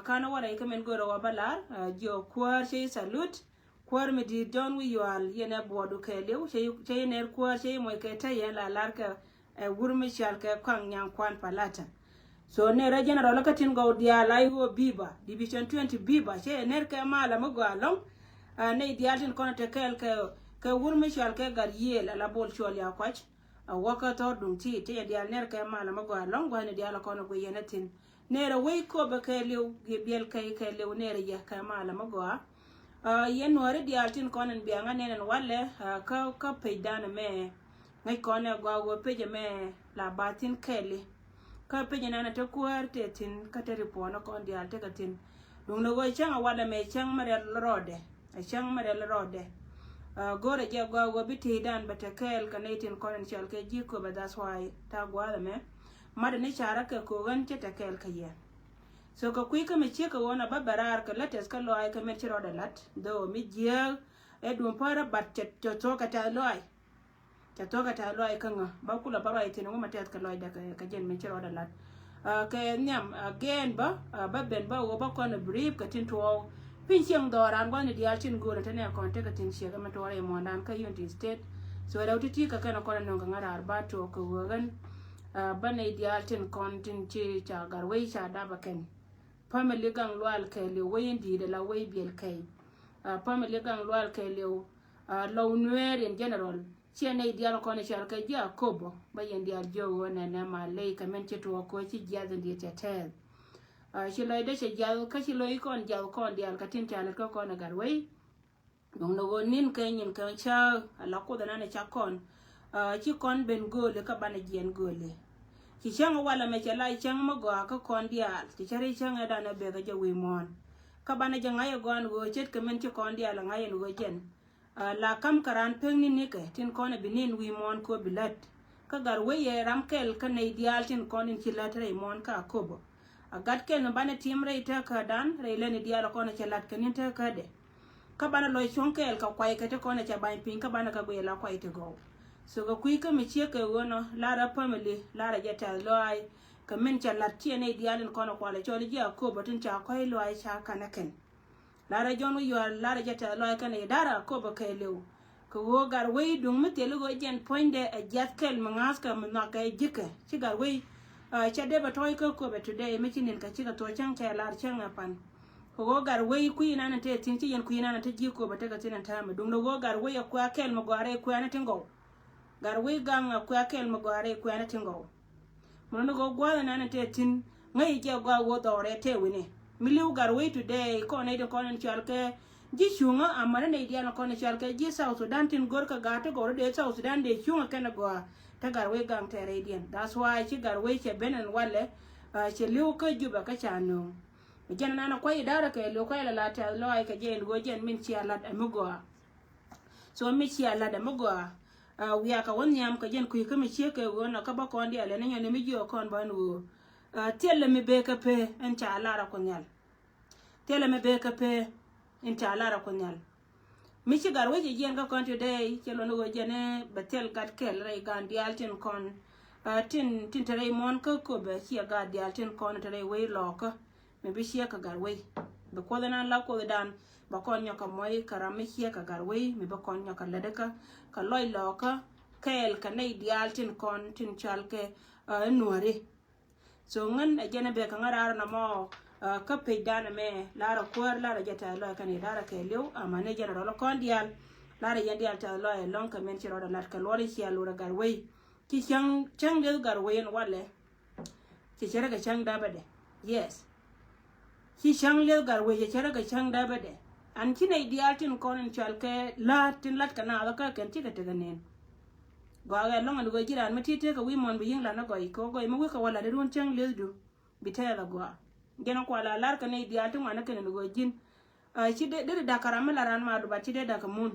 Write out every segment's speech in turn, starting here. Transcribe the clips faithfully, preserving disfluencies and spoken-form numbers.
Kanɛ wä rɛy kä min go̱o̱rä wä bä lar, ah, jiɔ kuäär cɛ yi salute. Kuäär mi di̱i̱t John Wi̱i̱ Yual yɛn ɛ buɔɔdu kɛɛliw, cɛ yi, cɛ yi nɛr kuäär cɛ yi moc kɛ te yɛn la lar kɛ, eh, wur mi cɔal kɛ Kuaŋ Nyaŋ Kuan Palata. So nɛrɛ general kä tin gɔw diaal a yi ɣöö biba, Division twenty biba, cɛ yɛ nɛr kɛ malä mi gɔaa ɛlɔ̱ŋ. Ah, nɛy diaal tin kɔn te kɛɛl kɛ, kɛ wur mi cɔal kɛ Gat Yiëël ala Bol Cuɔl Yakuac. A wäkä thɔr duŋ ti̱i̱t, ti yɛ diaal nɛr kɛ malä mi gɔaa ɛlɔ̱ŋ, gua̱thni diaal a kɔn a guiy yɛn a thi̱n. Nɛrɛ wec Köpɛ kɛɛliw, gi biɛl kɛy kɛɛliw nɛrɛ yɛ kɛ malä mi gɔaa. Ah, yɛn Nuääri diaal tin kɔn in bia ŋa nɛn in walɛ, ah, kä, kä page dan ɛmɛ. Ŋäc kɔn ɛ gɔaa ɣöö page ɛmɛ la ba thi̱n kɛɛli. Kä page ɛnan ɛ te kuäär te thi̱n, kä te ripuɔn ɛ kɔn diaal tekɛ thi̱n. Duŋdɛ ɣöö cäŋ ɛ walɛ mɛ cäŋ mi rɛl rɔɔdɛ. Ɛ cäŋ mi rɛl rɔɔdɛ. Ah, go̱rɛ jɛ gɔaa ɣöö bi ti̱i̱dan bɛ te kɛɛl kɛ nɛy tin kɔn in cɔal kɛ ji̱ Köpɛ, that's why ta̱a̱ gua̱a̱th ɛmɛ. Matdɛ ni carä kɛ ko̱o̱k ɣän cɛ te kɛɛl kɛ yɛ. So kɛ kui̱ kä mi ciek kɛ ɣöö na bä bɛ raar kɛ letters kä lɔaac kɛ min ci rɔɔdɛ la̱t. Though mi jiääk ɛ duŋ pärä, but cɛ, cɛ thuɔ̱k kɛ tɛ̈th lɔaac. Cɛ thuɔ̱k kɛ tɛ̈th lɔaac kä ŋä. Bä kulɛ bä ruac thi̱n ŋu ma tɛth kɛ lɔcdɛ kɛ, kɛ jɛn min ci rɔɔdɛ la̱t. Ah, kɛ nhiam, ah, again bä, ah, bä ben bä ɣöö bä kɔn a brief kɛ tin tuɔɔk. Piny cieŋ dhɔɔran gua̱thni diaal tin go̱o̱rä te nɛ kɔn tekɛ tin ciek ɛmɛ tuɔɔrɛ imuɔ̱ɔ̱ndan kä Unity State. So rɛw ti̱ti̱ kɛ kɛn a kɔn a nöŋ kɛ ŋa̱raar bä tuɔɔk kɛ ɣöö ɣän, ah, bä nɛy diaal tin kɔn tin ci ca Gatwec ca dap ɛ kɛn. Family Gaŋ Lual kɛɛliw, wec in di̱i̱t ala wec biɛl kɛy. Ah, family Gaŋ Lual kɛɛliw, ah, Lɔw Nuɛɛr in general. Ciɛ nɛy diaal kɔn i̱ cɔal kɛ ji̱ Akobo, bä yɛn diaal jiök ɣöö nɛnɛ ma ley kɛ min ci tuɔɔk ko̱ ci jiath in diet cɛ tɛɛth. Ah, ci lɔcdä cɛ jiath, kä ci loc kɔn jiath kɔn diaal kɛ tin ca lät kä kɔn ɛ Gatwec. Duŋdɛ ɣöö ni̱n kɛ nyin kɛ cääk ala Kuoth ɛnan ɛ cak kɔn. Ah, ci kɔn ben gööli kä banɛ jiɛn gööli. Ci cäŋ walɛ mɛ cɛ la cäŋ mi gɔaa kä kɔn diaal. Ci cä ri cäŋ ɛ danɛ bek ɛ jɛ wi̱i̱ muɔ̱ɔ̱n. Kä banɛ jɛ ŋa̱c ɛ gɔaa ɛn ɣöö ce̱tkɛ min ci kɔn diaal ɛ ŋa̱c ɛn ɣöö jɛn. Ah, la ka̱m kɛ raan pek ni̱n nikɛ, tin kɔn ɛ bi ni̱n wi̱i̱ muɔ̱ɔ̱n kɛ ɣöö bi lät. Kä Gatwec ɛ ram kɛl kä nɛy diaal tin kɔn in ci lät rɛy muɔ̱ɔ̱n kä Akobo. A gat kɛl mi banɛ tim rɛy tekädan, rɛy lätni diaal kɔn ɛ cɛ la̱t kɛ ni̱n tekädɛ. Kä banɛ lɔc cuɔ̱ŋ kɛɛl kɛ kuay kɛ ti kɔn ɛ cɛ bany piny, kä banɛ kɛ guiy la kuay ti gɔw. So kɛ kui̱ kä mi ciek kɛ ɣöö nɔ, larɛ family, larɛ jɛ tɛth lɔaac, kɛ min cɛ la̱t ciɛ nɛy diaal in kɔn ɛ kual ɛ cɔl ji̱ Akobo tin ca kɔ̱c lɔaac ca kanɛ kɛn. Larɛ John Wi̱i̱ Yual, larɛ jɛ tɛth lɔaac kɛnɛ idara Akobo kɛɛliw. Kɛ ɣöö Gatwec duŋ mi thil i̱ ɣöö jɛn puɔ̱nydɛ ɛ jiath kɛl mi ŋa̱thkɛ mi nhɔakɛ ji̱kɛ. Ci Gatwec, ah, cɛ dee bɛ tɔ̱ɔ̱c kä Köpɛ today, mi ci ni̱n kɛ cikɛ thuɔ̱c cäŋ cɛ lar cäŋ ɛ pan. Kɛ ɣöö Gatwec kui̱ inan in te thi̱n, ci yɛn kui̱ inan in te ji̱ Köpɛ tekɛ thi̱n in täämɛ. Duŋdɛ ɣöö Gatwec ɛ kuɛ kɛl mi gɔaa rɛy kuɛ̈ni tin gɔw. Gatwec Gaŋ ɛ kuɛ kɛl mi gɔaa rɛy kuɛ̈ni tin gɔw. Mun ni ɣöö gua̱a̱th ɛnan in te thi̱n, ŋäc jɛ gɔaa ɣöö dhɔrɛ te wi̱ni. Mi li̱w Gatwec today, kɔn nɛy tin kɔn in cɔal kɛ ji̱ cuŋä, amäni nɛy diaal kɔn in cɔal kɛ ji̱ South Sudan tin go̱r kɛ gaat ti gɔw dee South Sudan dee cuŋä kɛn gɔaa. Te Gatwec Gaŋ te rɛydiɛn. That's why ci Gatwec cɛ ben ɛn walɛ, ah, cɛ li̱w kä Juba kä ca nööŋ. Jɛn ɛnan kuay idara kɛɛliw kuay la la tɛth lɔaac kɛ jɛ in ɣöö jɛn min cia la̱t ɛ mi gɔaa. So mi cia la̱t ɛ mi gɔaa. Ah, wiaa kɛ wä nhiam kɛ jɛn kui̱ kä mi ciek kɛ ɣöö nɔ kä bä kɔn diaal ɛn nyɔn ni mi jiɔk kɔn bä ɛn ɣöö. Ah, thilɛ mi bee kɛ pee ɛn ca lar ɛ Kuoth Nhial. Thilɛ mi bee kɛ pee ɛn ca lar ɛ Kuoth Nhial. Mi ci Gatwec ɛ jiɛn kä kɔn today, cɛ luɔn ɣöö jɛn ɛ bɛ thil gat kɛl rɛy gan diaal tin kɔn. Ah, tin, tin te rɛy muɔ̱ɔ̱n kä Köpɛ, ciɛ gat diaal tin kɔn te rɛy wec lɔɔkä. Mi bi ciek kɛ Gatwec. Bi Kuoth ɛnan la Kuothdan, bɛ kɔn nyɔk kɛ muɔc kɛ ram mi ciek kɛ Gatwec, mi bi kɔn nyɔk kɛ lätdä kä, kɛ lɔc lɔɔkä, kɛɛl kɛ nɛy diaal tin kɔn, tin cɔal kɛ, ah, Nuääri. So ŋän ɛ jɛn ɛ bek kɛ ŋä raar nɔmɔ, ah, kä page dan ɛmɛ, larɛ kuäär, larɛ jɛ tɛth lɔaac kɛnɛ larɛ kɛɛliw, amäni jɛn rɔl kɔn diaal, larɛ yɛn diaal tɛth lɔaac ɛlɔ̱ŋ kɛ min ci rɔɔdɛ la̱t kɛ luɔr in cia lurɛ Gatwec. Ci cäŋ, cäŋ lieth Gatwec ɛn walɛ. Ci cärä kɛ cäŋ dapä dɛ. Yes. Ci cäŋ lieth Gatwec, ci cärä kɛ cäŋ dapä dɛ. An ci nɛy diaal tin kɔn in cɔal kɛ la̱t, tin la̱t kɛ naath kä kɛn cikɛ tekɛ nɛn. Gɔaa ɣɛ lɔ̱ŋ ɛn ɣöö ji̱ raan mi ti̱ti̱ kɛ wi̱i̱ muɔ̱ɔ̱n bi yi̱ŋ la̱t ni gɔy kɛ ɣöö gɔy mi wek kɛ wä la̱t i̱ ruun cäŋ liethdu. Bi tɛɛth agɔaa. Jɛn kual a lar kɛ nɛy diaal ti ŋuan ni kɛn ɛn ɣöö ji̱n. Ah, ci dee, dee dak kɛ ram mi la ran ma dubat ci dee dak kɛ mun.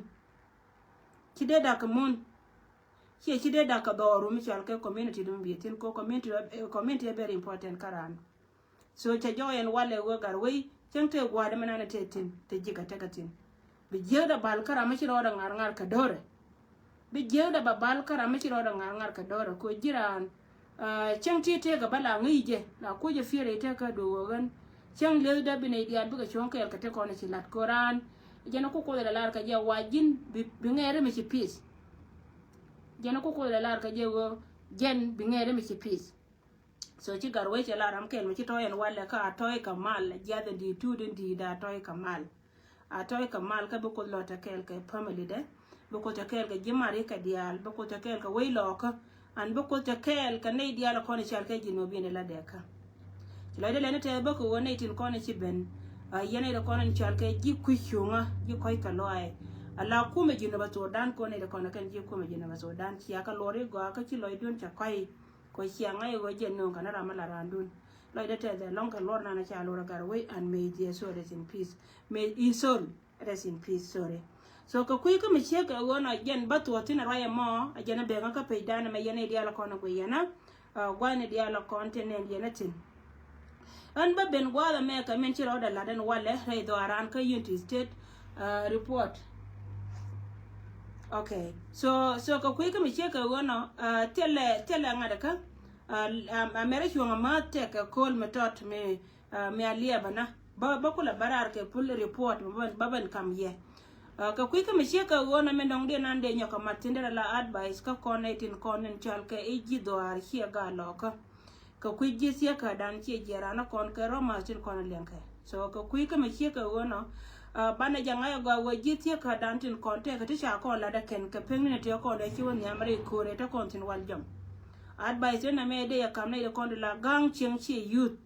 Ci dee dak kɛ mun. Ciɛ ci dee dak kɛ dhɔru mi cɔal kɛ community dum bi thin ko community, eh, community ɛ very important kä ran. So cɛ jɔɔk yɛn walɛ ɣöö Gatwec cäŋ tëë gua̱a̱r dee mi nan tëë thin, tëë ji̱ kɛ tekɛ thin. Bi jiääkdɛ bal kä ram mi ci rɔɔdɛ ŋa̱r ŋa̱r kɛ do̱rɛ. Bi jiääkdɛ bɛ bal kä ram mi ci rɔɔdɛ ŋa̱r ŋa̱r kɛ do̱rɛ kɛ ɣöö ji̱ raan, ah, cäŋ ti tëëkɛ bä la ŋäc jɛ, la kucä fier i̱ tëëkä duɔ̱ɔ̱k ɣän. Cäŋ lieth dee bi nɛy diaal bikɛ cuɔ̱ŋ kɛɛl kɛ ti kɔn ci lat ko̱ran. Jɛn ku Kuoth lɛ lar kɛ jɛ wa ji̱n bi, bi ŋɛɛri mi ci peace. Jɛn ku Kuoth lɛ lar kɛ jɛ ɣöö jɛn bi ŋɛɛri mi ci peace. So ci Gatwec cɛ lar ram kɛɛl mi ci tɔ̱ ɛn walɛ kä Atɔi Kamal, jiath in di̱i̱t tuut in di̱i̱t Atɔi Kamal. Atɔi Kamal kä bi Kuoth lɔt ɛ kɛɛl kɛ family dɛ. Bi Kuoth cɛ kɛɛl kɛ ji̱ Marikɛ diaal, bi Kuoth cɛ kɛɛl kɛ wec lɔɔkä, an bi Kuoth cɛ kɛɛl kɛ nɛy diaal kɔn i̱ cal kɛ ji̱ nuɔ̱ɔ̱p in i̱ la dɛɛkä. Ci lɔcdɛ lɛni tɛth bä kɛ ɣöö nɛy tin kɔn i̱ ci ben, a yɛn nɛy ti kɔn in cal kɛ ji̱ kui̱ cuŋä, ji̱ kɔc kɛ lɔaaɛ. Ala kumɛ ji̱ nuɔ̱ɔ̱p a thokdan kɔn nɛy ti kɔn kɛn ji̱ kumɛ ji̱ nuɔ̱ɔ̱p a thokdan, cia kɛ luɔr i̱ gɔaa kä ci lɔcdun cɛ kɔc. Kɔ cia ŋa̱c i̱ ɣöö jɛ nööŋ kɛ ni ram mi la randun. Lɔcdɛ tɛth ɛ lɔ̱ŋ kɛ luɔr nan ɛ ca luɔr ɛ Gatwec, and may their soul rest in peace. May his soul rest in peace, sorry. So kɛ kui̱ kä mi ciek kɛ ɣöö nɔ jɛn bä thuɔ̱ɔ̱th thi̱n ɛ ruac ɛmɔ, ɛ jɛn ɛ beŋä kä page dan ɛmɛ yɛn i̱ diaal ɛ kɔn ɛ guic yɛn ɛ, a, gua̱n i̱ diaal ɛ kɔn tin nɛn yɛn ɛ thi̱n. Ɣän bä ben gua̱a̱th ɛmɛ kɛ min ci rɔɔdɛ la̱t ɛn walɛ rɛy dhɔaaran kä Unity State, a, report. Okay. So, so kɛ kui̱ kä mi ciek kɛ ɣöö nɔ, a, thilɛ, thilɛ ŋa̱t ɛ kä, a, a, a mɛrɛ cuɔ̱ŋ ɛmä tɛk kɛ kööl mi tɔt mi, a, mi a liɛpä na. Bä, bä kulɛ bä raar kɛ full report bä, bä ben kam yɛ. A, kɛ kui̱ kä mi ciek kɛ ɣöö nɔ min dɔ̱ŋ diɛ nan dee nyɔk kɛ mat thi̱n derɛ la advice kä kɔn nɛy tin kɔn in cɔal kɛ i̱ ji̱ dhɔaar ciɛ gaa lɔkä. Kɛ kui̱ ji̱ thieekädan ciɛ jiɛ ran ni kɔn kɛ romath tin kɔn liɛŋkɛ. So kɛ kui̱ kä mi ciek kɛ ɣöö nɔ, a, banɛ jɛ ŋa̱c agɔaa ɣöö ji̱ thieekädan tin kɔn tɛkɛ ti ca kɔn lat ɛ kɛn kɛ pek ni ni tëë kɔn dee ci wä nhiam rɛy köörɛ te kɔn thi̱n wal jɔm. Advice ni nɛmɛ dee yɛ kam nɛy ti kɔn ti la ga̱a̱ŋ cieŋ ciɛ youth.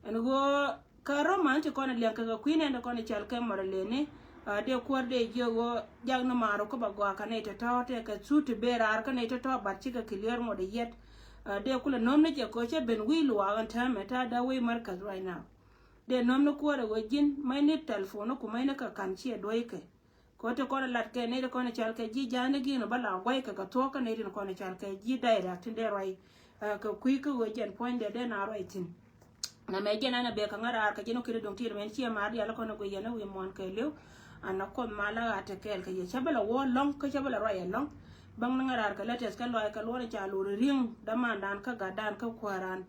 Ɛn ɣöö kä romath ti kɔn liɛŋkɛ kɛ kui̱ nɛn ti kɔn i̱ cal kɛ mɔrɔ leni, a, dee kuäär dee jiök ɣöö jak ni maarɔ kä ba gɔaa kä nɛy tɔ̱tɔ̱ tɛkɛ thut ti ben raar kä nɛy tɔ̱tɔ̱ bat cikɛ clear ŋot i̱ yɛt. A, dee kulɛ nöm ni jɛ kɛ ɣöö cä ben wi̱i̱ luaak ɛn täämɛ ta̱a̱ dee wi̱i̱ Markaz right now. Dee nöm ni kuäär ɛ ɣöö ji̱n mäc ni telephone ni ku mäc ni kɛ ka̱n ciɛ duɔ̱ykɛ. Kɛ ɣöö ti kɔn lat kɛ nɛy ti kɔn i̱ cal kɛ ji̱ ja̱a̱n ni gi̱i̱n bä la gua̱c kɛ kɛ thuɔ̱k kä nɛy ti kɔn i̱ cal kɛ ji̱ direct tin dee ruac. A, kɛ kui̱ kä ɣöö jɛn puɔ̱nydɛ dee na ruac thi̱n. Nɛmɛ jɛn ɛn a bek kɛ ŋäraar kɛ jɛn wä ki̱n i̱ duŋ ti̱i̱t mɛn ciɛ maar diaal kɔn i̱ guic yɛn i̱ wi̱i̱ muɔ̱ɔ̱n kɛɛliw. An a Kuoth mal a ɣa̱t te kɛɛl kɛ yɛ. Cä bä la wä lɔ̱ŋ kä cä bä la ruac ɛlɔ̱ŋ. Bäŋ ni ŋäraar kɛ latest kä lɔaac kɛ luɔr i̱ ca lor i̱ ri̱ŋ dämandan kä gatdan kä kuääran.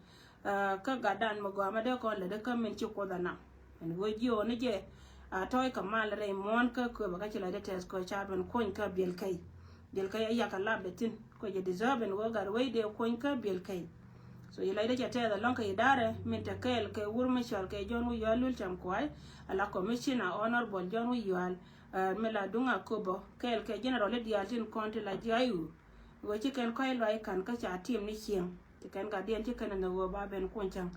A, kä gatdan mi gɔaa mɛ dee kɔn lät kä min ci Kuoth anaŋ. Ɛn ɣöö ji̱ ɣɔn ni jɛ, a, Atɔi Kamal rɛy muɔ̱ɔ̱n kä köpɛ kä ci la dee tɛth kɛ ca ben kuɔny kä biɛl kɛy. Biɛl kɛy a yak a lap dee thi̱n kɛ jɛ deserve ɛn ɣöö Gatwec dee kuɔny kä biɛl kɛy. So yɛ la dee cɛ tɛth alɔŋ kɛ idarɛ min te kɛɛl kɛ wur mi cɔal kɛ John Wi̱i̱ Yual Lul Cam Kuay, ala commissioner honorable John Wi̱i̱ Yual, a, mi la duŋ a köpɛ kɛɛl kɛ general i̱ diaal tin kɔn ti la ji̱ ayu. Ɣöö ci kɛn kɔc luac ka̱n kä ca tim ni cieŋ. Ci kɛn gatdiɛn ci kɛn ni ɣöö ba ben kuɔny cäŋ.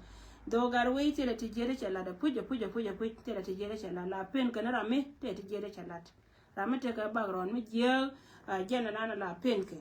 Dhok Gatwec thilɛ ti jiɛt cɛ lat apuc, apuc, apuc, apuc, thilɛ ti jiɛt cɛ lat. La pen kɛn ram mi tɛ ti jiɛt cɛ lat. Ram mi tekɛ background mi jiääk, a, jɛn ɛn an la pen kɛ.